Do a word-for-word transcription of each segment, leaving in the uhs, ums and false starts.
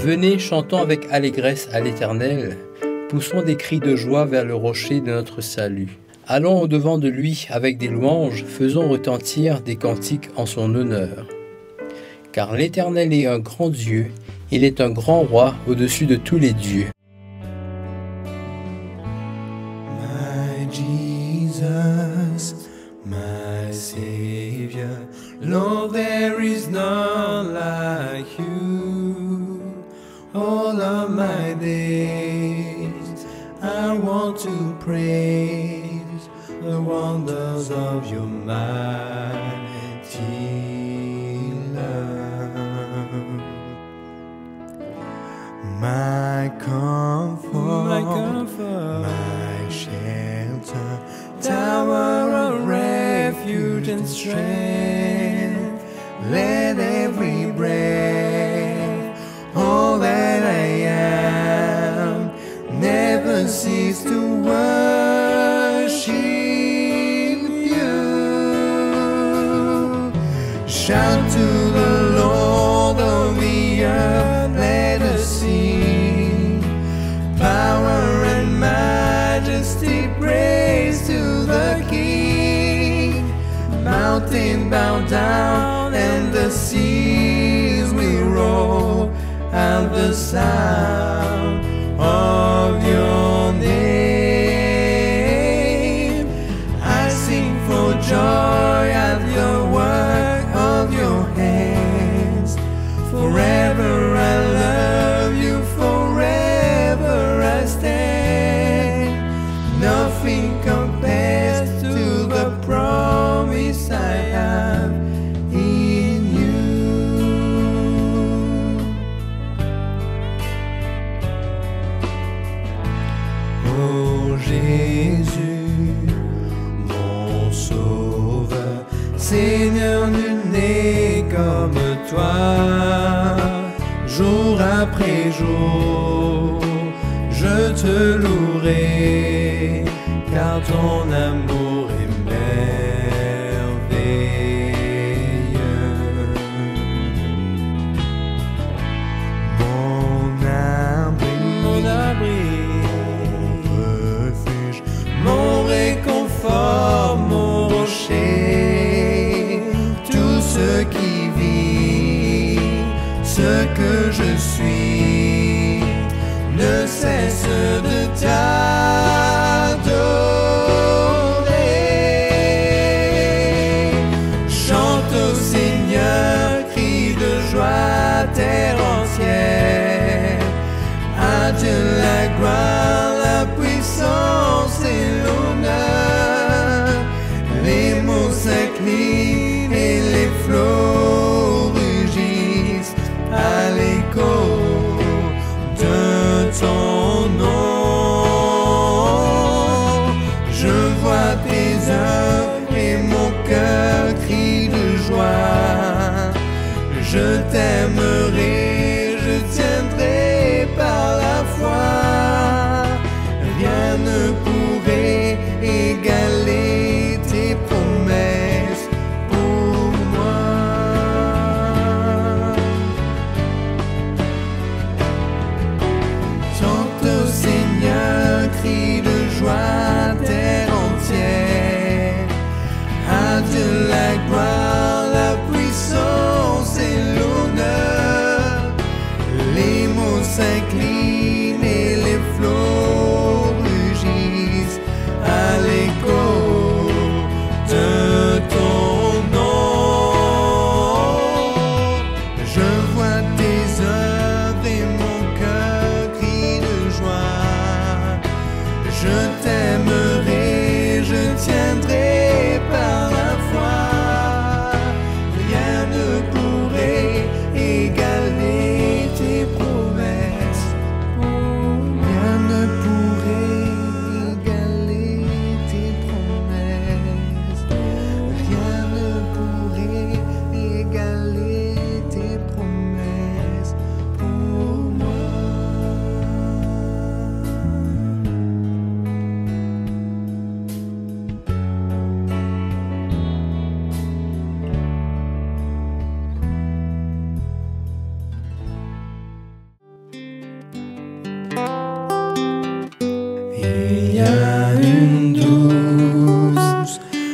Venez, chantons avec allégresse à l'Éternel, poussons des cris de joie vers le rocher de notre salut. Allons au-devant de lui avec des louanges, faisons retentir des cantiques en son honneur. Car l'Éternel est un grand Dieu, il est un grand roi au-dessus de tous les dieux. My Jesus, my Savior, Lord, there is none like you. All of my days, I want to praise the wonders of your mighty love. My comfort, my comfort, my shelter, tower of refuge and strength. Let every breath, all that I am, never cease to worship you. Shout to the Lord, all the earth, let us sing. Power and majesty, praise to the King. Mountain bow down and the seas will roar at the sound of your name. I sing for joy at the work of your hands. Forever I love you, forever I stand. Nothing compares to the promise I have in you. Oh Jésus, mon Sauveur, Seigneur, nul n'est comme toi. Jour après jour, je te louerai, car ton amour est merveilleux. Mon abri, mon abri, mon refuge, mon réconfort, mon rocher, tout ce qui vit, ce que je suis, ne cesse de t'adorer.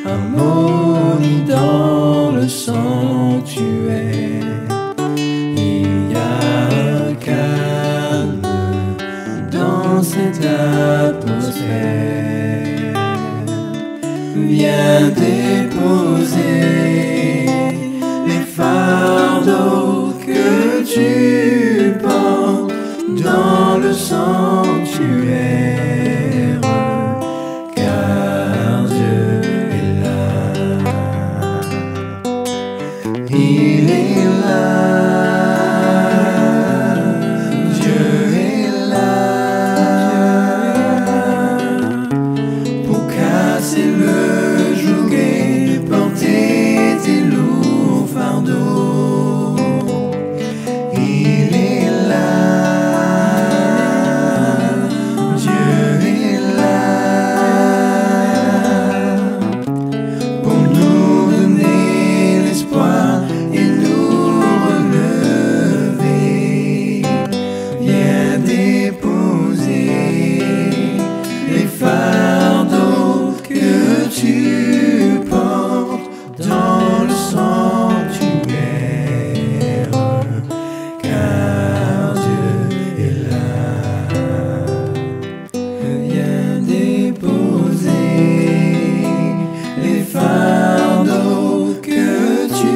Harmonie dans le sanctuaire. Il y a un calme dans cette atmosphère. Viens déposer les fardeaux que tu portes dans le sanctuaire, car Dieu est là. Il est là, Dieu est là, pour casser le joug et porter tes lourds fardeaux. Il est là, Dieu est là, pour nous donner l'espoir et nous relever. Viens déposer les fardeaux que tu portes dans le sanctuaire, car Dieu est là. Viens déposer les fardeaux que tu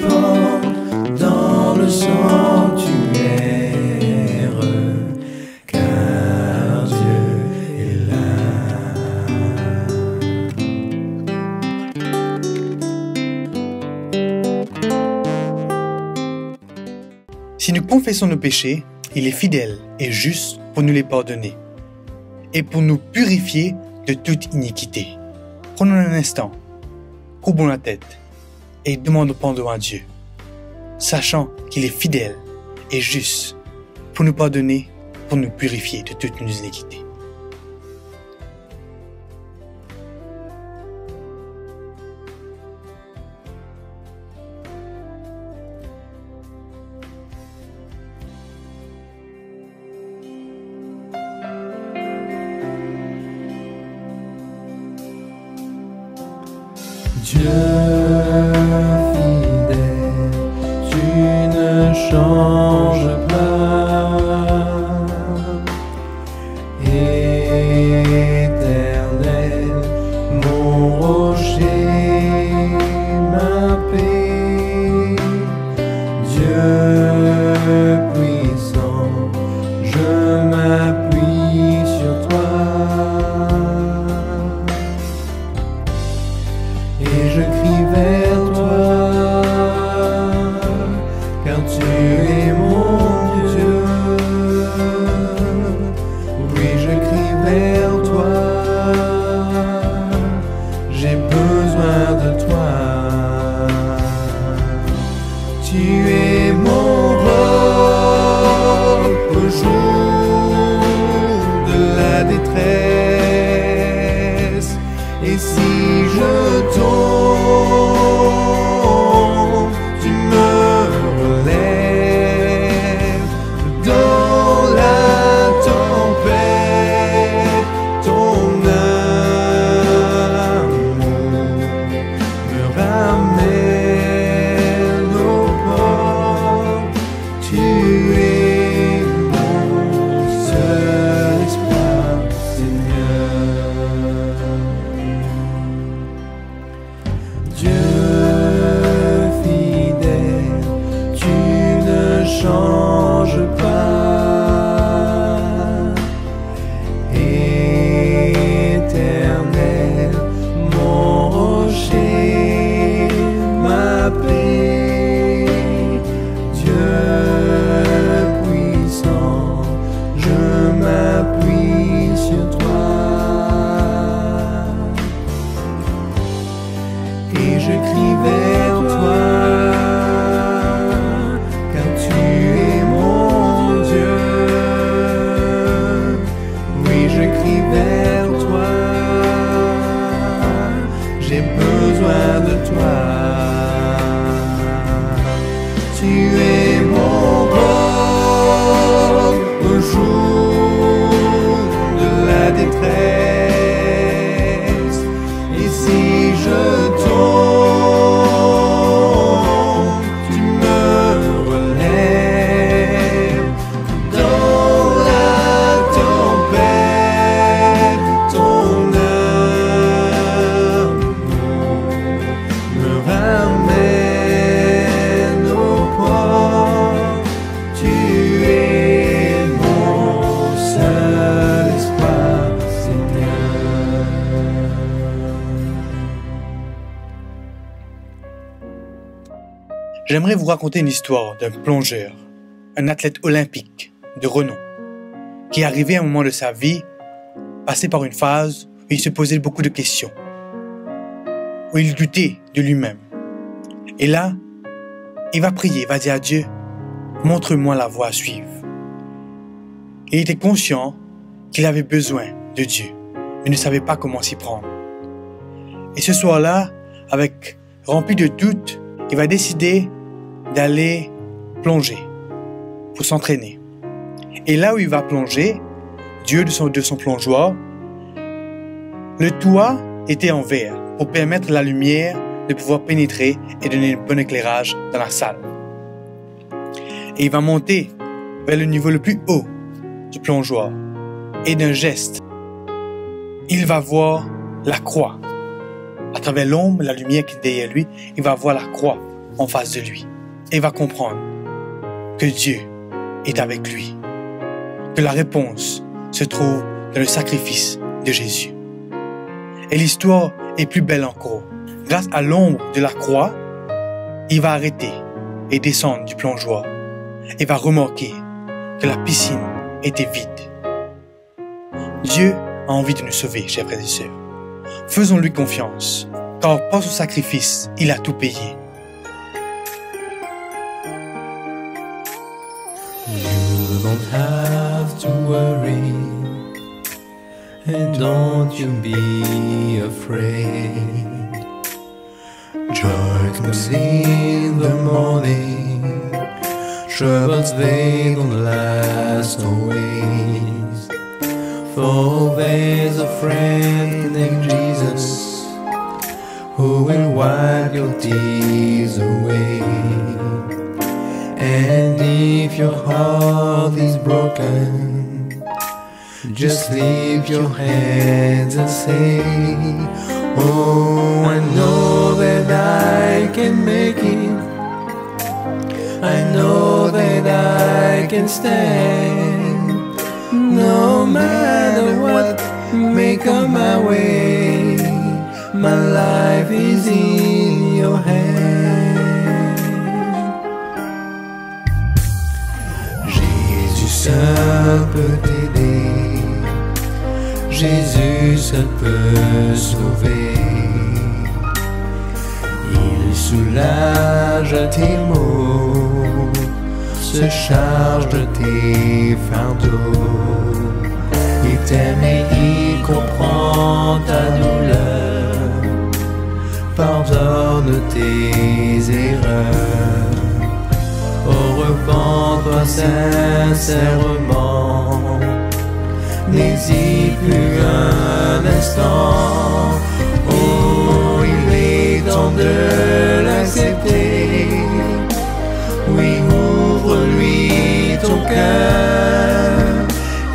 portes dans le sanctuaire, car Dieu est là. Si nous confessons nos péchés, il est fidèle et juste pour nous les pardonner et pour nous purifier de toute iniquité. Prenons un instant, courbons la tête et demandons pardon à Dieu, sachant qu'il est fidèle et juste pour nous pardonner, pour nous purifier de toutes nos iniquités. Dieu fidèle, tu ne changes pas. Éternel, mon rocher, ma paix, Dieu puissant, je m'appuie sur toi. Et je crie vers toi, car tu es mon Dieu. Oui, je crie vers toi, j'ai besoin de toi. Tu es mon roc au jour de la détresse. Et si je tombe, tu me relèves. Dans la tempête, ton amour me ramène au port. Tu es mon seul espoir, Seigneur. Dieu fidèle, tu ne changes pas. Éternel, mon rocher, ma paix, Dieu puissant, je m'appuie sur toi. Et je crie vers toi, car tu es mon Dieu. Oui, je crie vers toi, j'ai besoin de toi. Tu es mon roc au jour de la détresse. Et si J'aimerais vous raconter une histoire d'un plongeur, un athlète olympique de renom, qui arrivait à un moment de sa vie, passé par une phase où il se posait beaucoup de questions, où il doutait de lui-même. Et là, il va prier, il va dire à Dieu, « Montre-moi la voie à suivre. » Il était conscient qu'il avait besoin de Dieu, mais ne savait pas comment s'y prendre. Et ce soir-là, avec rempli de doutes, il va décider d'aller plonger pour s'entraîner. Et là où il va plonger, du haut de son, de son plongeoir, le toit était en verre pour permettre la lumière de pouvoir pénétrer et donner un bon éclairage dans la salle. Et il va monter vers le niveau le plus haut du plongeoir. Et d'un geste, il va voir la croix. À travers l'ombre, la lumière qui est derrière lui, il va voir la croix en face de lui. Et il va comprendre que Dieu est avec lui, que la réponse se trouve dans le sacrifice de Jésus. Et l'histoire est plus belle encore. Grâce à l'ombre de la croix, il va arrêter et descendre du plongeoir et va remarquer que la piscine était vide. Dieu a envie de nous sauver, chers frères et sœurs. Faisons-lui confiance, car par son sacrifice, il a tout payé. You don't have to worry, and don't you be afraid. Joy comes in the morning, troubles, they don't last always. For there's a friend named Jesus who will wipe your tears away. And if your heart is broken, just lift your hands and say, "Oh, I know that I can make it. I know that I can stand. No matter what may come my way, my life is in your hands." Jésus seul peut t'aider, Jésus seul peut sauver. Il soulage tes maux, se charge de tes fardeaux. Il t'aime et il comprend ta douleur, pardonne tes erreurs. Oh, repens-toi sincèrement, n'hésite plus un instant. Oh, il est temps de l'accepter. Oui, ouvre-lui ton cœur,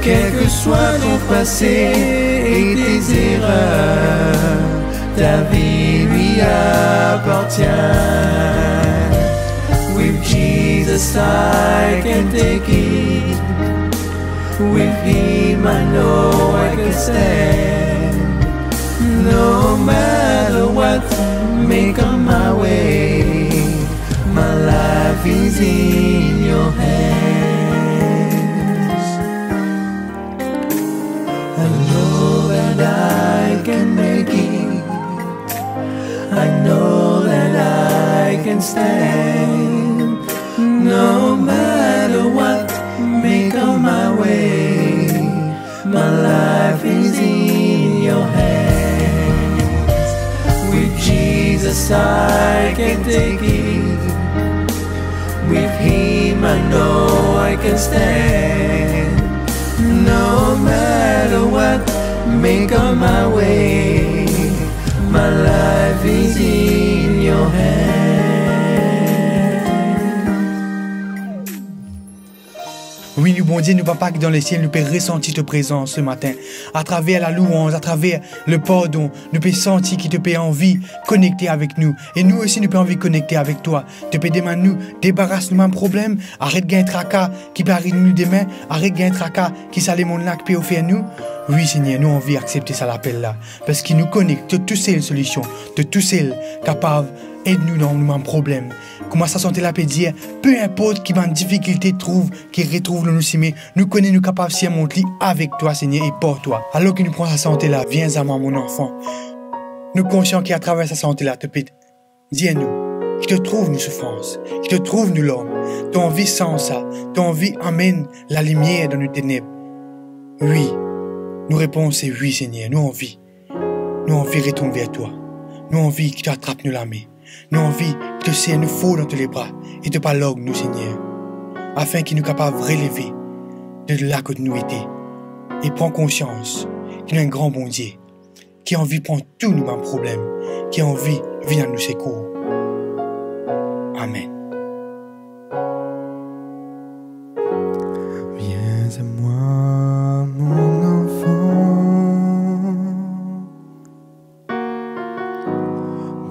quel que soit ton passé et tes erreurs, ta vie lui appartient. With Jesus, I can take it. With him, I know I can stand. No matter what may come my way, my life is in your hands. I know that I can make it. I know that I can stand. No matter what may come my way, my life is in your hands. With Jesus, I can take it. With him, I know I can stand. No matter what may come my way, my life is in your hands. Wi, nou Bondie, nou Papa ki dan lesiel, nou pe resanti to prezans se matin. Atraver lalouanz, atraver le pardon, nou pe santi ki to pe anvi konekte avek nou. E nou osi, nou pe anvi konekte avek twa. To pe demann nou, debaras nou bann problem, aret gagn traka ki pe ariv nou demin, aret gagn traka ki sa lemonn la ki pe ofer nou. Wi, Segner, nou anvi aksepte sa lapel la, parski nou kone ki to tousel solision, to tousel kapav ed nou dan nou bann problem. Kouma sa sante la pe dir, pe inport ki bann difikilte trouv, ki retrouv lor nou sime, nou kone nou kapav sirmont li avek twa, Segner, e par twa. Alor ki nou pran sa sante la, Viens à moi, mon enfant. Nou konsian ki atraver sa sante la, to pe dir nou ki to trouv nou soufrans, ki to trouv nou larm, to anvi sanz sa, to anvi amenn lalimier dan nou teneb. Wi, nou repons se wi, Segner, nou anvi. Nou anvi retourn ver twa. Nou anvi ki to atrap nou lame. Nou anvi ki to ser nou for dan to lebra e to pa larg nou, Segner, afin ki nou kapav releve de la kot nou ete e pran konsians ki nou enn gran Bondie ki anvi pran tou nou bann problem, ki anvi vinn a nou sekour. Amen. Viens à moi, mon enfant.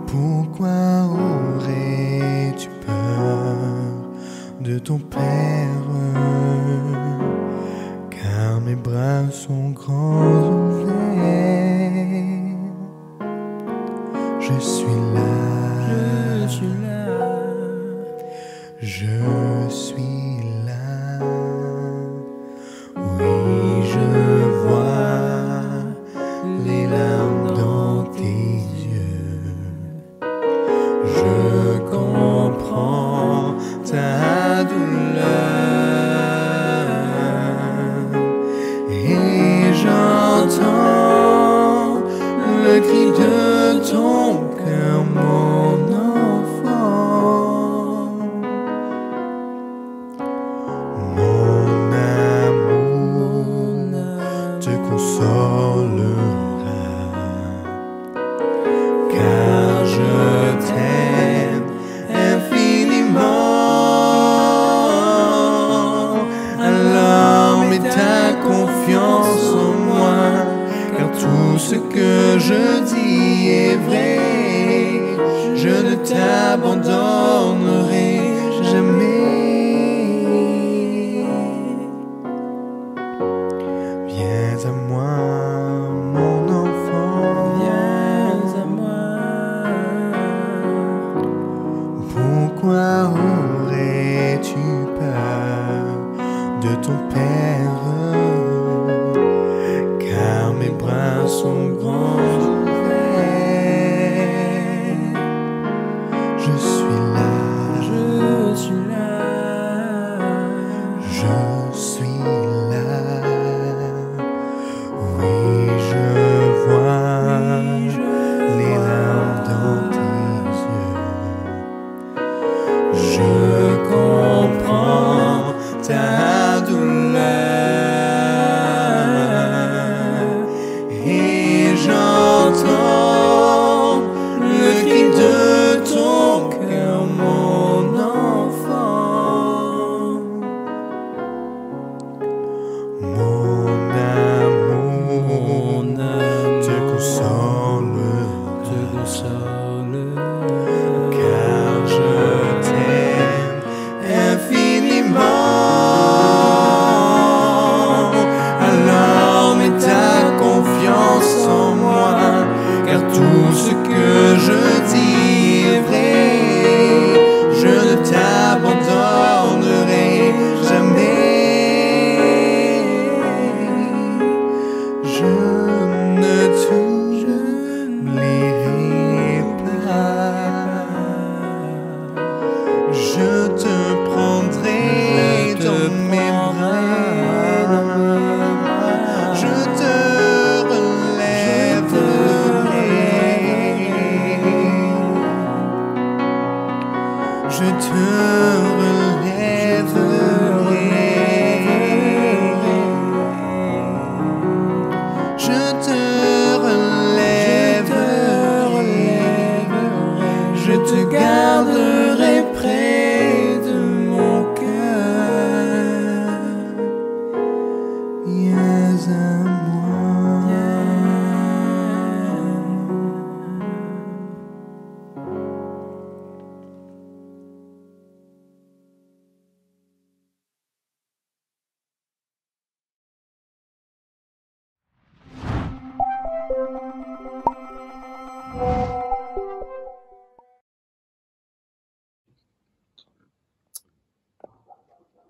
Pourquoi aurais-tu peur de ton père ? Car mes bras sont grands ouverts. Je suis là. Je suis là. Je suis là. Oui, je vois les larmes dans tes yeux. Je comprends ta douleur et j'entends le cri de ton cœur, mon enfant. Mon amour te consolera, car je t'aime infiniment. Alors mets ta confiance en moi, car tout ce que je dis est vrai. Je ne t'abandonnerai jamais. Viens à moi, mon enfant. Viens à moi. Pourquoi aurais-tu peur de ton père ? Car mes bras sont grands ouverts. Je suis là. Je suis là. Je suis là. Oui, je vois les larmes dans tes yeux. Je comprends ta douleur et j'entends le cri de ton cœur, mon enfant. Mon amour, mon amour, te console, te console, car je t'aime infiniment. Alors mets ta confiance en moi, car tout ce que je dis est vrai. Je ne t'abandonnerai jamais. Je ne t'oublierai pas. Je te prendrai dans mes bras. Je te relèverai. Je te relèverai. Je te relèverai. Je te garderai près de mon cœur. Viens à moi.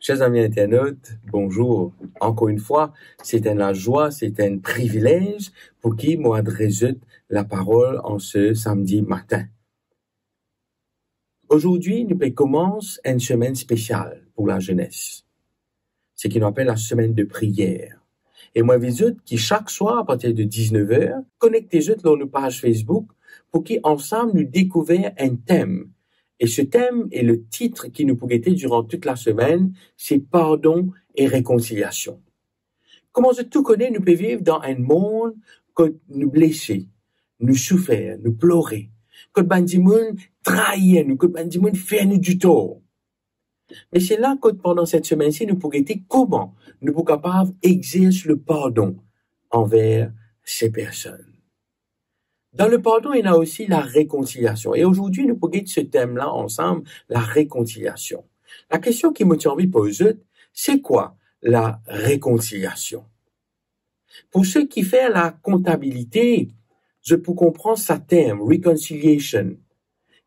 Chers amis internautes, bonjour. Encore une fois, c'est un la joie, c'est un privilège pour qui mo adres zot laparol an se samdi matin. Aujourd'hui, nou pe koumans enn semenn spesial pou lazenes, seki nou apel la semaine de prière. E mo invit zot ki sak swar, apartir de diznef er, konekte zot lor nou paz Facebook pou ki ansam nou dekouver enn tem. E se tem e le tit ki nou pou gete diran tout lasemenn, se pardon e rekonsiliasion. Kouma zot tou kone, nou pe viv dan enn mond kot nou blese, nou soufer, nou plore, kot bann dimoun trair nou, kot bann dimoun fer nou ditor. Me se la kot pandan set semenn si nou pou gete kouma nou pou kapav exers le pardon anver se personn. Dan le pardon, ena osi la rekonsiliasion. E azordi, nou pou get se tem la ansam, la rekonsiliasion. Lakestion ki mo ti anvi poz zot, se kwa la rekonsiliasion? Pou seki fer la kontabilite, zot pou konpran sa term, reconciliation,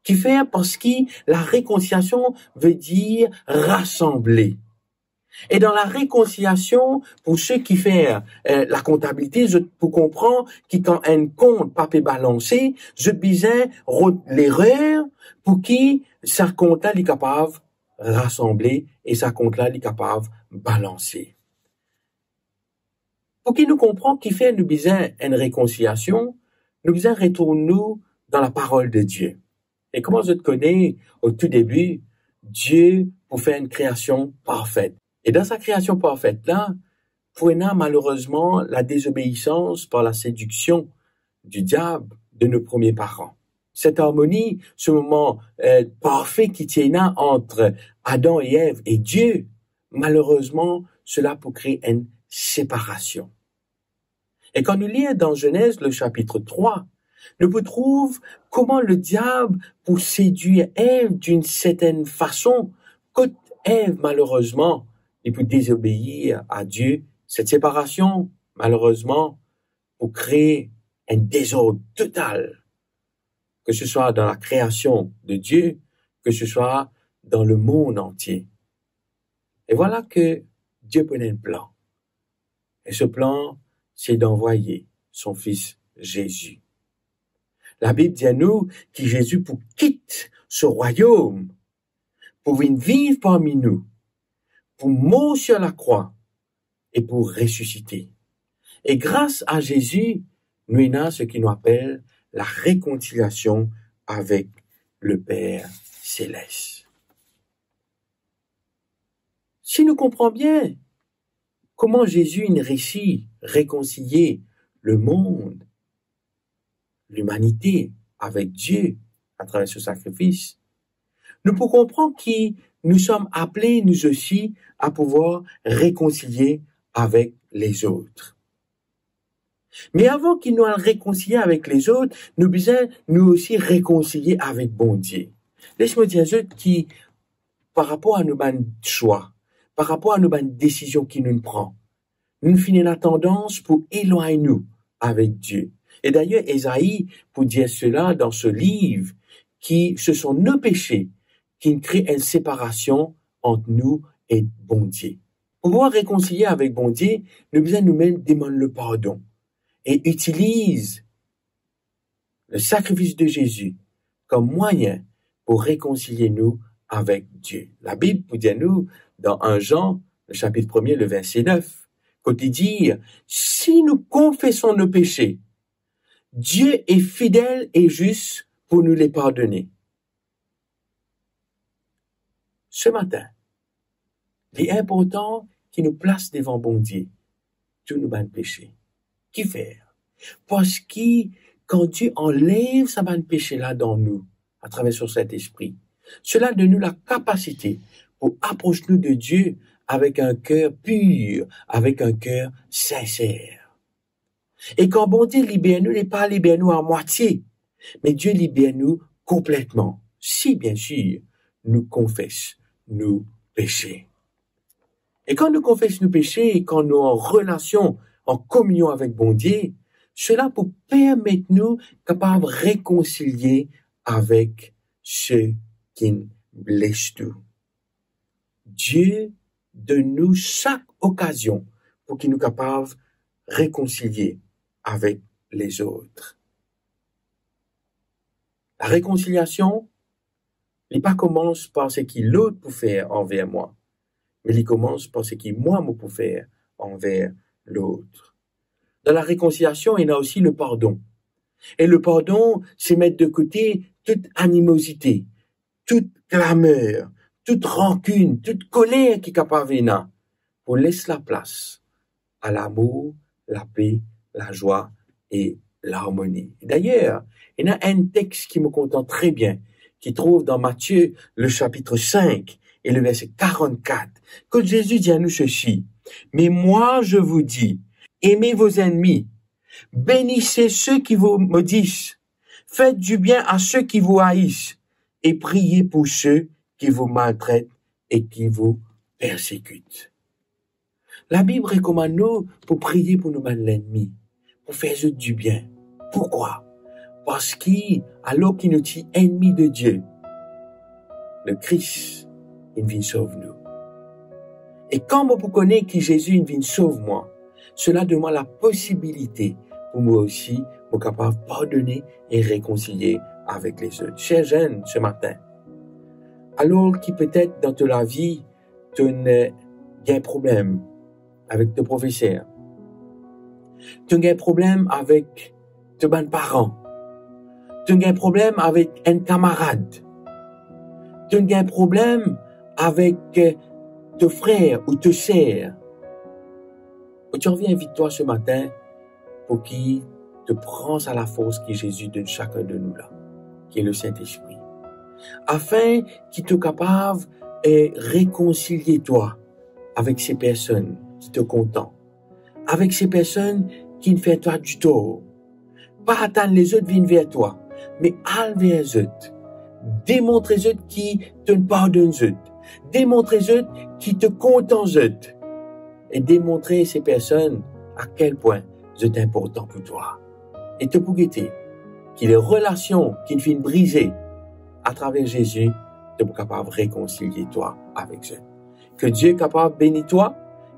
ki fer parski la rekonsiliasion ve dir rasanble. E dan la rekonsiliasion, pou seki fer, eh, lakontabilite, zot pou konpran ki kan enn kont pa pe balanse, zot bizin rod lerer pou ki sa kont la li kapav rasanble e sa kont la li kapav balanse. Pou ki nou konpran ki fer nou bizin enn rekonsiliasion, nou bizin retourn nou dan laparol de Die. E kouma zot kone, o tou debi, Die pou fer enn kreasion parfet. E dan sa kreasion parfet la, pou ena malerezman la dezobeisans par la sediksion di diab de nou premie paran. Set armoni, se moman, eh, parfe ki ti ena ant Adam e Ev e Die, malerezman, sela pou kre enn separasion. E kan nou lir dan Zenez, le sapit trwa, nou pou trouv kouma le diab pou sedir Ev dinn sertenn fason, kot Ev, malerezman, li pou dezobeir a Die. Set separasion, malerezman, pou kre enn dezord total, ke se swa dan la kreasion de Die, ke se swa dan lemond antie. E vwala ke Die pou ena enn plan. E se plan, se d'anvwaye son Fis Zezi. Labib dir nou ki Zezi pou kit so rwayom, pou vinn viv parmi nou, pou mor sir lakrwa e pou resisite. E gras a Zezi, nou ena seki nou apel la rekonsiliasion avek Leper Selest. Si nou konpran bien kouma Zezi inn resi rekonsilie lemond, limanite avek Die atraver so sakrifis, nou pou konpran ki nou som apele, nou osi, a pouvwar rekonsilie avek lezot. Me avan ki nou al rekonsilie avek lezot, nou bizin nou osi rekonsilie avek Bondie. Les mo dir zot ki par rapor a nou bann swa, par rapor a nou bann desizion ki nou pran, nou finn ena tandans pou elwagn nou avek Die. E dayer, Ezai pou dir sela dan so liv, ki se son nou pese ki kre enn separasion ant nou e Bondie. Pou pouvwar rekonsilie avek Bondie, nou bizin noumem demann le pardon e itiliz le sakrifis de Zezi kom mwayin pou rekonsilie nou avek Die. Labib pou dir nou dan enn Zan, le sapit premie, le verse nef, kot li dir, "Si nou konfeson nou pese, Die est fidèle et juste pour nous les pardonner." Se matin, li inportan ki nou plas devan Bondie tou nou bann pese. Kifer? Parski kan Die anlev sa bann pese la dan nou, atraver so Sintespri, sela donn nou lakapasite pou apros nou de Die avek enn ker pir, avek enn ker sinser. E kan Bondie liber nou, li pa liber nou amwatie, me Die liber nou konpletman, si, biensir, nou konfes nou pese. E kan nou konfes nou pese, e kan nou an relasion, an kominion avek Bondie, sela pou permet nou kapav rekonsilie avek seki inn bles nou. Die donn nou sak okazion pou ki nou kapav rekonsilie avek lezot. La rekonsiliasion, li pa koumans par seki lot pou fer anver mwa, me li koumans par seki mwa mo pou fer anver lot. Dan la rekonsiliasion, ena osi le pardon. E le pardon, se met de kote tout animozite, tout klamer, tout rankinn, tout koler ki kapav ena, pou les laplas a lamour, lape, lazwa e larmoni. Dayer, ena enn text ki mo kontan tre bien, ki trouv dan Matie, le sapit sink e le verse karannkat, kot Zezi dir a nou sesi, "Mais moi, je vous dis, aimez vos ennemis, bénissez ceux qui vous maudissent, faites du bien à ceux qui vous haïssent et priez pour ceux qui vous maltraitent et qui vous persécutent." Labib rekomann nou pou priye pou nou bann lennmi, pou fer zot dibien. Pourkwa? Parski alor ki nou ti ennmi de Die, Lekris inn vinn sov nou. E kan mo pou kone ki Zezi inn vinn sov mwa, sela donn mwa laposibilite pou mwa osi, mo kapav pardone e rekonsilie avek lezot. Ser zenn, se matin, alor ki petet dan to lavi, to'nn, eh, gagn problem avek to profeser, to'nn gagn problem avek to bann paran, to'nn gagn problem avek enn kamarad, to'nn gagn problem avek, eh, to frer ou to ser. Mo ti anvi invit twa se matin pou ki to pran sa lafors ki Zezi donn sakenn de nou la, ki le Sintespri, afin ki to kapav, eh, rekonsilie twa avek se personn ki to kontan, avek se personn ki inn fer twa ditor. Pa atann lezot vinn ver twa, me al ver zot. Demontre zot ki to'nn pardonn zot. Demontre zot ki to kontan zot. E demontre se personn a kel pwin zot inportan pou twa. E to pou gete ki le relasion ki finn brize, atraver Zezi, to pou kapav rekonsilie twa avek zot. Ke Die kapav beni twa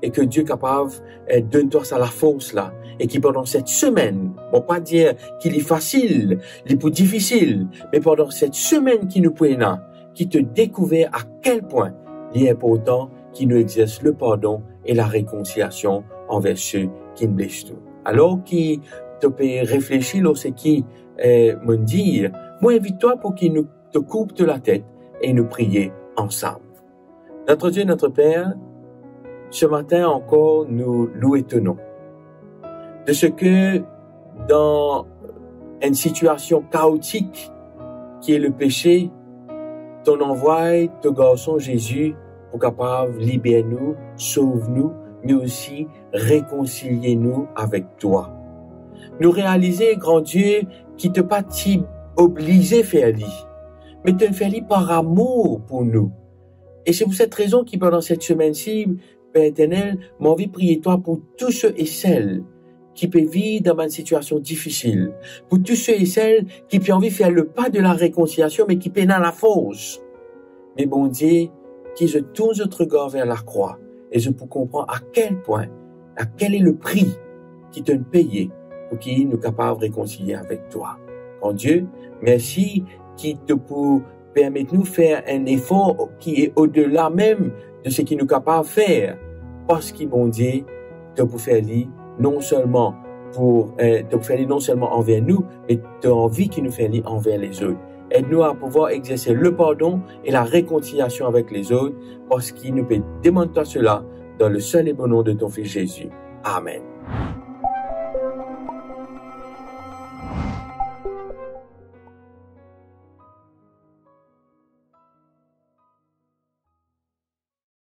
e ke Die kapav, eh, donn twa sa lafors la, e ki pandan set semenn, mo pa dir ki li fasil, li pou difisil, me pandan set semenn ki nou pou ena, ki to dekouver a kel pwin li inportan ki nou exers le pardon e la rekonsiasion anver se ki'nn bles nou. Alor ki to pe reflesi lor seki, eh, mo'nn dir, mo invit twa pou ki nou to koup to latet e nou priye ansam. Notre Dieu, notre Père, ce matin encore, nous louons ton nom. De ce que dans une situation chaotique qui est le péché, to'nn anvway to Garson Zezi pou kapav liber nou, sov nou, me osi rekonsilie nou avek twa. Nou realize, Gran Die, ki to pa ti oblize fer li, me to'nn fer li par amour pou nou. E se pou set rezon ki pandan set semenn si, Per Eternel, mo anvi priye twa pou tou se e sel ki pe viv dan bann sitiasion difisil, pou tou se e sel ki pe anvi fer le pa de la rekonsiasion, me ki pena lafors. Me Bondie, ki zot tourn zot regar ver lakrwa e zot pou konpran a kel pwin, a kel e le pri ki to'nn peye pou ki nou kapav rekonsilie avek twa. Bondie, mersi ki to pou permet nou fer enn efor ki e odela mem de seki nou kapav fer, parski Bondie, to pou fer li non selman pou, eh, to pou fer li non selman anver nou, me to anvi ki nou fer li anver lezot. Ed nou a pouvwar exerse le pardon e la rekonsiasion avek lezot, parski nou pe demann twa sela dan le sel e bon nom de ton Fis Zezi. Amen.